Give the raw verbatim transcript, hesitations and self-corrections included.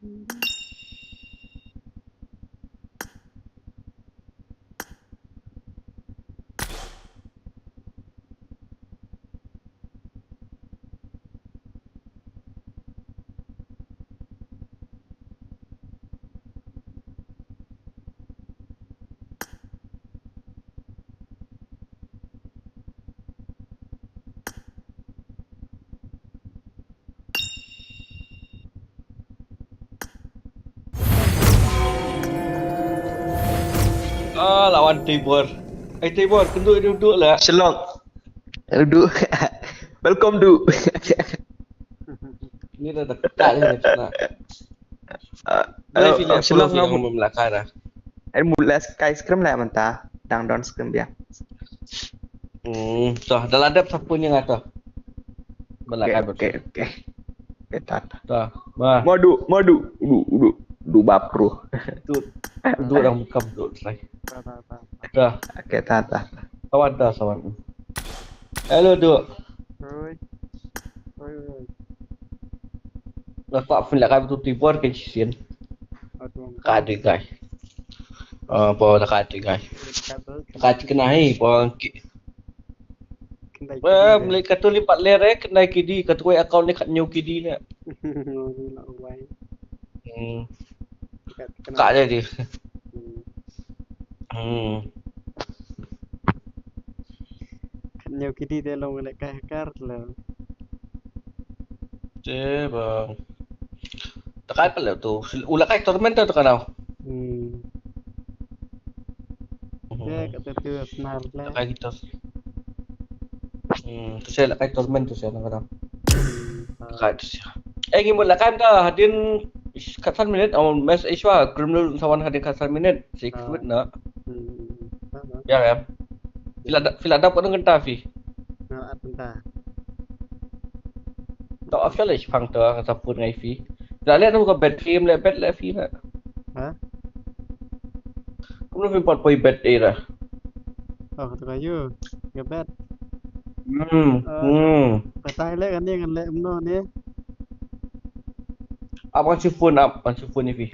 Ah, lawan Tibor. Eh, Tibor, kynduh, duduk lah. Shalom. Duduk. Welcome, du. Ni dah dekat ni, nak. Ah, Boleh eh, sila oh, Shalom, pulang yang ngam- memlakar dah. Eh, mula Sky Scream lah mentah. Dang down scream dia. Hmm, toh, dah ladap sapu ni ngata. Okey, okey, okey. Okey, ta ta. Toh, bah. Madu, madu, du, du, du bapru. Tu, tu orang bukan tu, try. Ta, ta, ta. Toh. Okey, ta ta. Sawan toh, sawan. Hello, du. Oi. Oi, oi. Lah, tak pun lah, kan, tu Tibor kan shisien. Aduh, ka dei kai. Ah, po da ka dei kai. Ka dei kai. Ka dei kai, po ki. Khyndai eh, kidi, mlei ka tu li pat ler eh, khyndai kidi, ka tu account ni khatñiew kidi ne. Ni la wai. Hmm. Ka dei kai. Ka dei di. Hmm. Hmm. Khatñiew kidi te long le kai hakar le. Te ba. Ta kai pale tu. U la kai torment tu ka nau. Hmm. Hmm. Te ka te tu snar le. Ta kai kita. Hmm, tu se la kai torment tu se na ka nau. Hmm. Ta kai tu se. Eh, ngi mut la kai mynta hadien khatsan minit, aw mes ishwa, criminal sawan hadien khatsan minit. Six minit na. Hmm. Ya, ya. Phi la da, phi la dap katno kynta phi? Nga la dap kynta. Tang ap sha leh shipang to nga sa phone ngai phi. Phi la leh no ka bet phi, em leh bet leh phi na. Ha? Kumno phi pat poi bet ira? Oh, to ka yu. Ka bet. Hmm. Hmm. Batai leh kane ngan leh kumno ne? Ap ngan shu phone, ap ngan shu phone ïa phi.